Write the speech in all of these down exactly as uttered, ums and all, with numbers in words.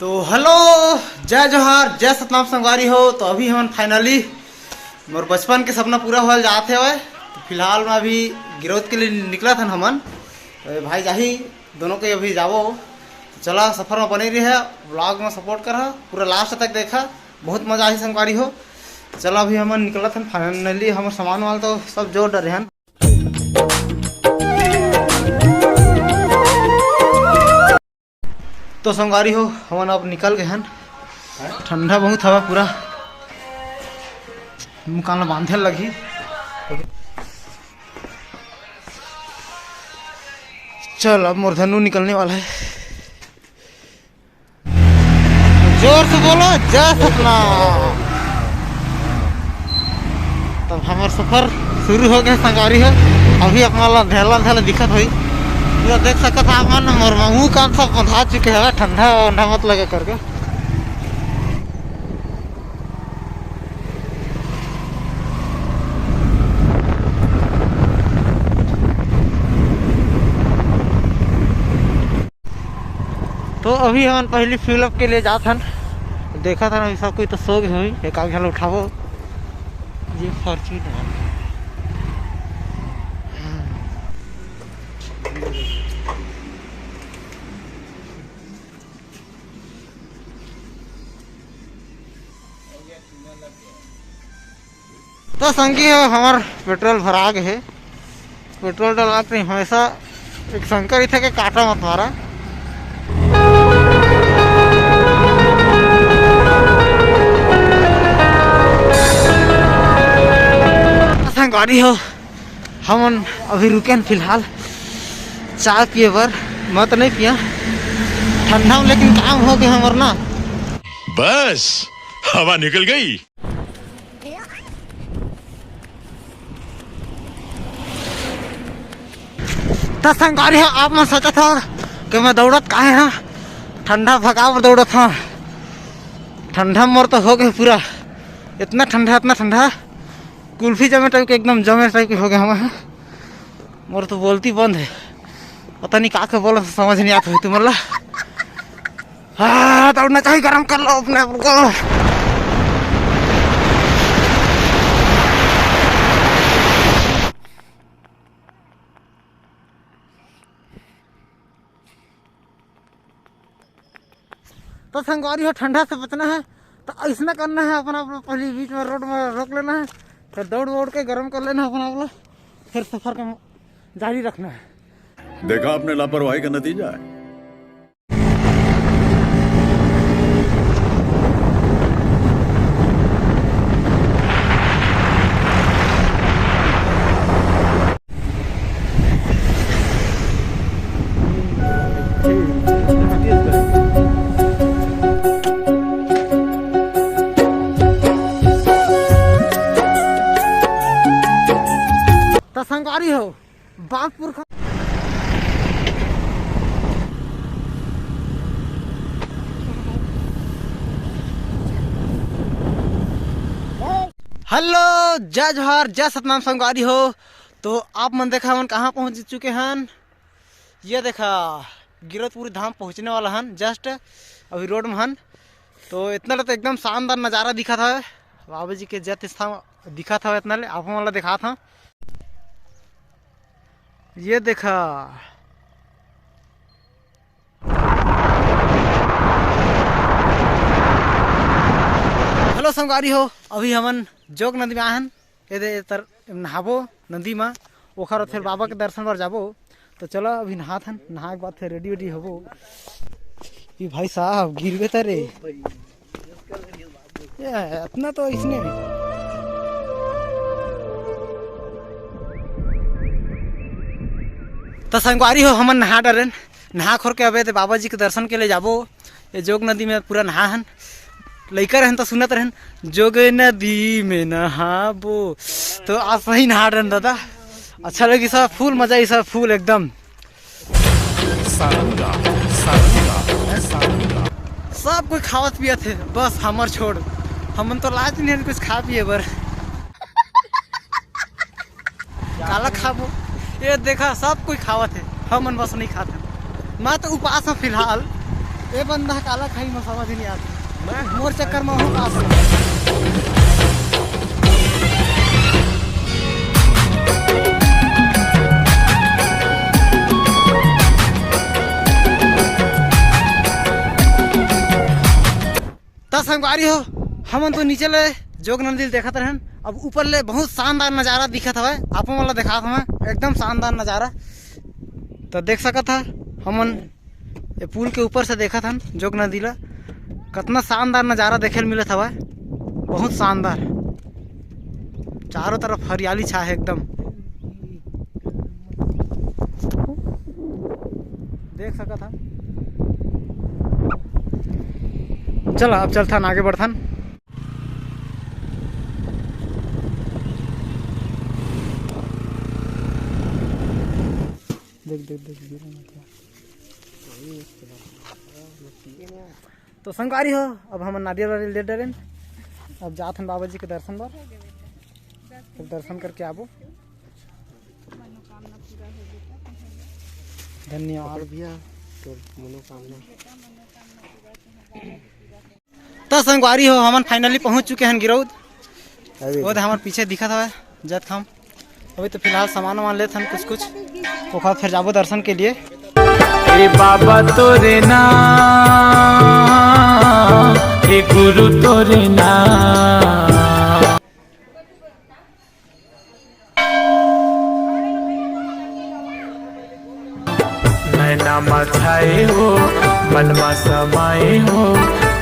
तो हेलो, जय जोहार, जय सतनाम संगवारी हो। तो अभी हमन finally मोर बचपन के सपना पूरा होल जात हवय। तो फिलहाल में अभी गिरौद के लिए निकलत हन हमन। तो ये भाई जाही, दोनों के अभी जाबो। तो चला, सफर में बने रहे, vlog में support करा, पूरा last तक देखा, बहुत मजा आही संगवारी हो। तो चला, अभी हमन निकलत हन finally, हमर सामान वाल तो सब जोर डरे हन। तो संगवारी हो, हमन अब निकल गए हन। ठंडा बहुत हवा, पूरा मुकान ला बांधे लगही। चल, अब मोर धनु निकलने वाला है। जोर से बोलो, जय सतनाम। तब हमर सफर शुरू हो गए संगवारी हो। अभी अपना ला अंधेला अंधेला दिखत होई, पूरा देख सकत हा अपन, मोर मुंह कान सब बंधा चुके हवे, ठंडा वंडा मत लगे करके। तो अभी हमन पहली fuel up के लिए जात हन। देखत हन अभी सब कोई तो सो गए होही, एक आध झन उठाबो। ये Fortuner। तो संगी हो, हमर पेट्रोल भरा गे हे। पेट्रोल डलवा के हमेशा एक शंकर इथे के काटा मत मारा। संगवारी हो, हमन अभी रुके हन फिलहाल चाय पिए बर। मैं तो नहीं पिया ठंडा में, लेकिन काम हो गया हमर ना। बस, हवा निकल गई। त संगवारी हो, आप मन सोचत हो कि मैं दौड़त काहे हा? ठंडा भगावर दौड़त हा। ठंडा मोर तो हो गए पूरा, इतना ठंडा, इतना ठंडा, कुल्फी जमे टाइप के, एकदम जमे टाइप के हो गए हम। मोर तो बोलती बंद है, पता नहीं का के बोला, समझ नहीं आता है तुमन ला। हाँ, दौड़ना चाहिए, गर्म कर लो अपने आप को। तो संगवारी हो, ठंडा से बचना है तो ऐसना करना है, अपना अपना पहले बीच में रोड में रोक लेना है, फिर दौड़ वोड़ के गर्म कर लेना है अपना अपना, फिर सफर का जारी रखना है। देखा आपने लापरवाही का नतीजा है। त संगवारी हो, बाप पुरखा। हेलो, जय जोहार, जय सतनाम संगवारी हो। तो आप मन देखा, हमन कहाँ पहुँच चुके हन। ये देखा, गिरौदपुरी धाम पहुँचने वाला हन, just अभी रोड में हन। तो इतना तो एकदम शानदार नज़ारा दिखत हवे, बाबा जी के जत स्थान दिखत हवे। इतना ले आप मन ला दिखात हन, ये देखा। हेलो संगवारी हो, अभी हमन जोग नदी में आए हन। एदे तर नहाबो नदी मा, ओखर बाद फिर बाबा के दर्शन बर जाबो। तो चलो अभी नहात हन, नहाए के बाद फिर ready वेडी होबो। ई भाई साहब गिरबे त रे। ये इतना तो इसने भी। तो संगवारी हो, हमन नहा डरेन, नहा खोर के अबे ते बाबा जी के दर्शन के लिए जाबो। ये जोग नदी में पूरा नहा हन, लइका रहन तो सुनत रहन, "जोग नदी में नहाबो।" तो आज सही नहा रहन दादा, अच्छा लगी सब, full मजा आई सब, full एकदम। सारंगा, सारंगा, मैं सारंगा। सब कोई खावत पियत है, बस हमर छोड़, हमन तो लाज नहीं है कुछ खा पिए बर। काला खाबो? ये देखा, सब कोई खावत है, हमन बस नहीं खात है। मैं तो उपास हूँ फिलहाल, ए बंदा काला खाई म समझ नहीं आत। मोर चक्कर म हो का। त संगवारी हो, हमन तो नीचे ले जोग नदी ल देखत रहन, अब ऊपर ले बहुत शानदार नजारा दिखत हवय। आप मन ला देखात हवय, एकदम शानदार नजारा। त देख सकत ह, हमन ये पुल के ऊपर से देखत हन जोग नदी ला, कतना शानदार नजारा देखे ल मिलत हवय, बहुत शानदार। चारों तरफ हरियाली छा है एकदम, देख सकत हन। चला, अब चलथन, आगे बढ़थन। देख, देख, देख, गिरे मत यार। तो संगवारी हो, अब हमन नारियल वारियल दे डरेन। अब जात हन बाबा जी के दर्शन बर, तब दर्शन करके आबो। धन्यवाद। पकड़ भैया, तोर मनोकामना। त संगवारी हो, हमन finally पहुंच चुके हन गिरौद। अरे। वो दे हमर पीछे दिखत हवय जत हम। अभी तो फिलहाल सामान वामान लेत हन कुछ कुछ, ओकर बाद फिर जाबो दर्शन के लिए। ए बाबा तोरे ना, ए गुरु तोरे ना। नैना मा छाए हो, मन मा समाए हो,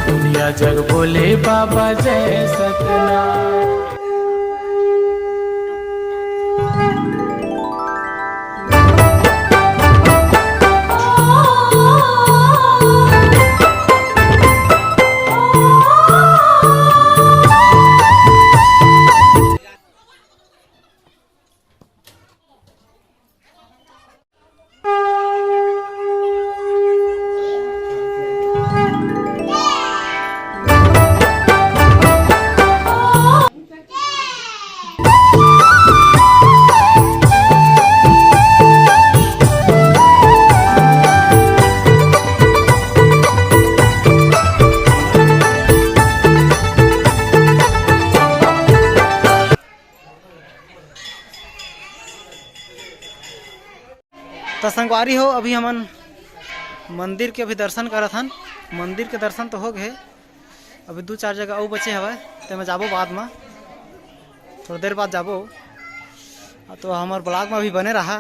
दुनिया जग बोले बाबा जय सतनाम। त संगवारी हो, अभी हमन मंदिर के अभी दर्शन करत हन। मंदिर के दर्शन तो हो गए, अभी दू चार जगह अउ बचे हवय, तेमे जाबो बाद म, थोड़ा देर बाद जाबो। आ, तो हमर vlog म अभी बने रहा।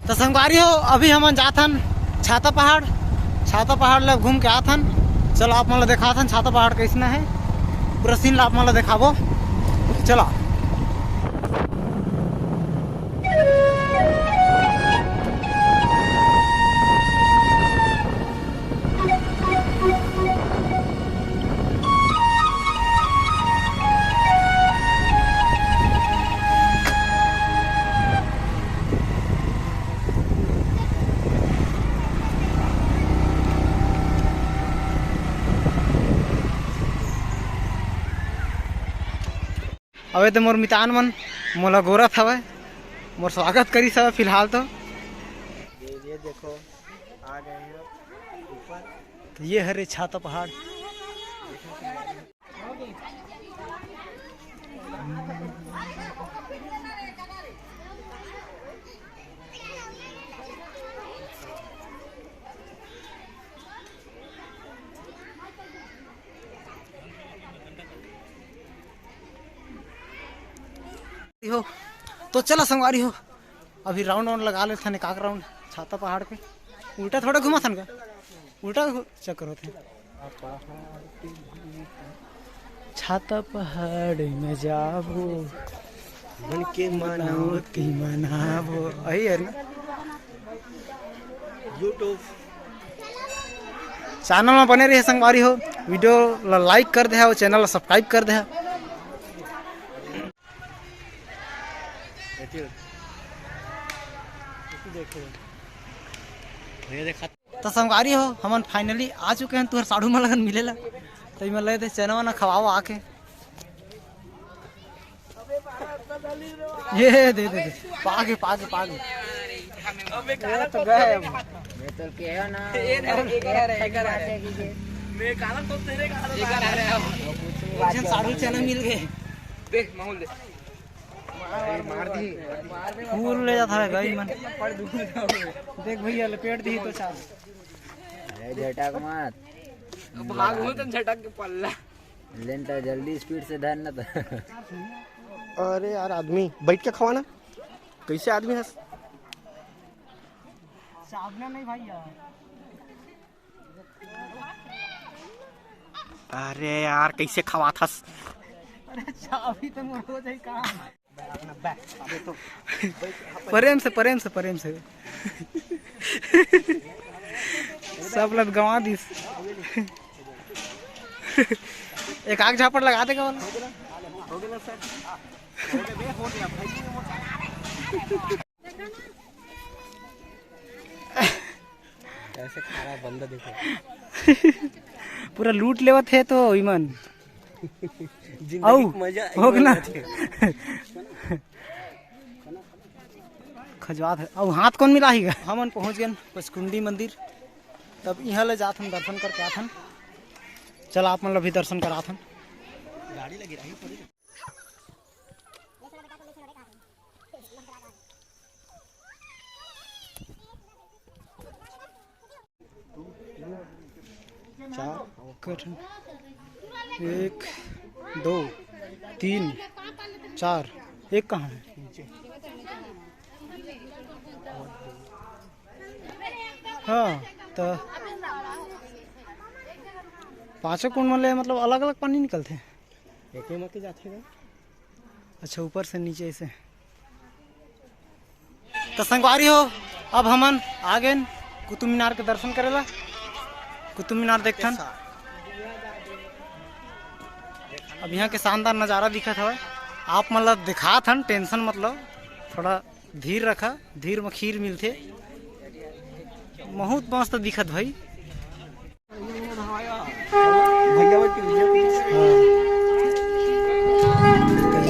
त संगवारी हो, अभी हमन जात हन छाता पहाड़। छाता पहाड़ ले घूम के आत हन। चलो, आप मन ला देखात हन छाता पहाड़ कइसना हे, पूरा scene ला आप मन ला देखाबो। चलो। अबे तो मोर मितान मन मोला गोरत हवय, मोर स्वागत करिस हवय फिलहाल तो। ये, ये देखो, आ गए हैं ऊपर। तो ये हरे छाता पहाड़। हो, तो चला संगवारी हो, अभी round वाउंड लगा लेथन, एक आध round छाता पहाड़ के। उल्टा थोड़ा घुमा थन का, उल्टा घु-, चक्कर होथे। छाता पहाड़ में जाबो, मन के मनावती मनाबो, अही है ना। YouTube channel में बने रहे संगवारी हो, video ला like कर दे, channel ला subscribe कर दे। देखो, ये देखा। तो संगवारी हो, हमन finally आ चुके हैं तुहर साढ़ू मन लगन मिले ला। तो इमन ले दे चना वना खवाओ आके। ये दे, दे, दे। पागे, पागे, पागे। ये तो गए हम। ये तो क्या है ना? ये नहीं, ये क्या है, ये क्या है? मैं कारण तो तेरे कारण ये क्या है? साढ़ू चना मिल गए। देख, माहौल देख। मार दी। फूल ले जाता है गाड़ी मन। देख भैया, लपेट दी तो चाल। अरे झटक मत। भाग हो तो झटक के पल्ला। लेन तो जल्दी स्पीड से धर न तो। अरे यार, आदमी बैठ के खवाना। कैसे आदमी हस? चाबना नहीं भाई यार। अरे यार, कैसे खवाथस? अरे चाबी तो मोर हो जाई काम। प्रेम से, प्रेम से, प्रेम से। सब लग गंवा दिस। एक आग झापड़ लगा देगा वाला। ऐसे खा रहा बंदा, देखो। पूरा लूट लेवत हे तो इमन। जिंदगी अउ, के मजा होग ना। खजवात है। अब हाथ कौन मिला ही गा? हमन पहुंच गए पचकुंडी मंदिर। तब इहाँ ले जात हन, दर्शन करके आत हन। चल, आप मन ला भी दर्शन करात हन। गाड़ी लगी रही। चार, एक, दो, तीन, चार। एक कहाँ है? हाँ, तो पाँचों कुंड मन ले मतलब अलग-अलग पानी निकलथे। एके म के जाथे गा। अच्छा, ऊपर से नीचे ऐसे। तो संगवारी हो, अब हमन आ गेन कुतुब मीनार के दर्शन करेला। कुतुब मीनार देखथन। अब यहाँ के शानदार नज़ारा दिखत हवय, आप मन ला दिखात हन, tension मत लो, थोड़ा धीर रखा, धीर म खीर मिलथे। बहुत मस्त दिखत भाई। भैया, वो टीवी। हाँ।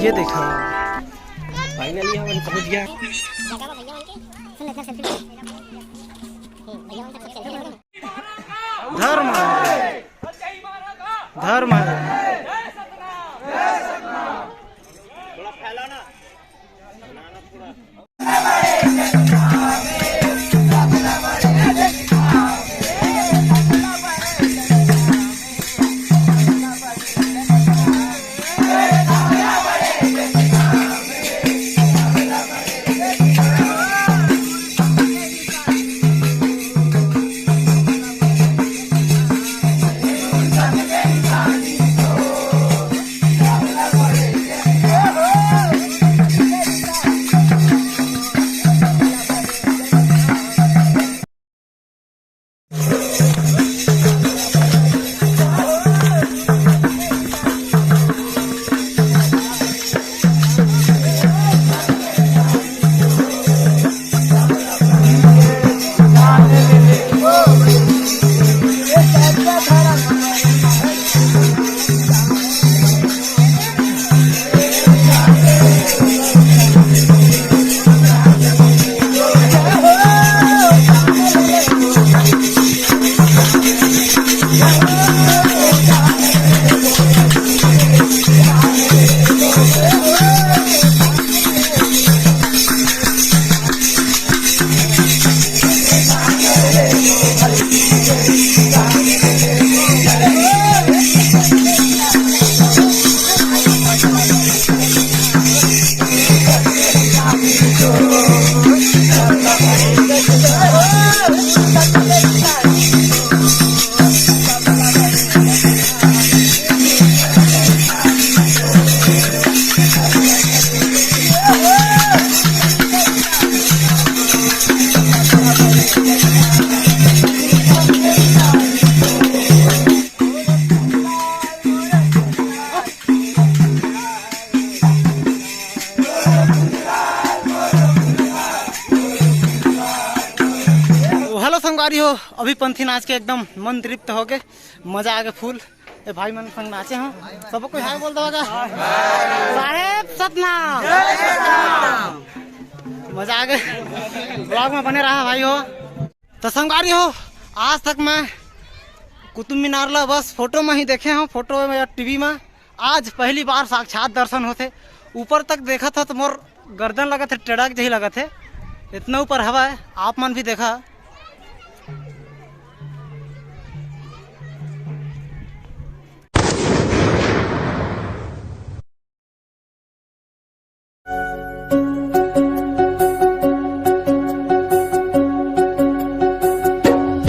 ये देखा। Finally हम पहुंच गया। धर्म है। धर्म है। तो हेलो संगवारी हो, अभी पंथी नाच के एकदम मन तृप्त हो गए, मजा आ गया फुल। ए भाई मन संग नाचे हो, सब कोई हाय बोल दो गा। साहेब सत मजा आ गए। ब्लॉग में बने रहा भाई हो। तो संगवारी हो, आज तक मैं कुतुब मीनार ला बस फोटो में ही देखे हूँ, फोटो में या टीवी में। आज पहली बार साक्षात दर्शन होथे। ऊपर तक देखत हो तो मोर गर्दन लगत हे, टेढ़ा जही लगत हे। इतना ऊपर हवा है, आप मन भी देखा।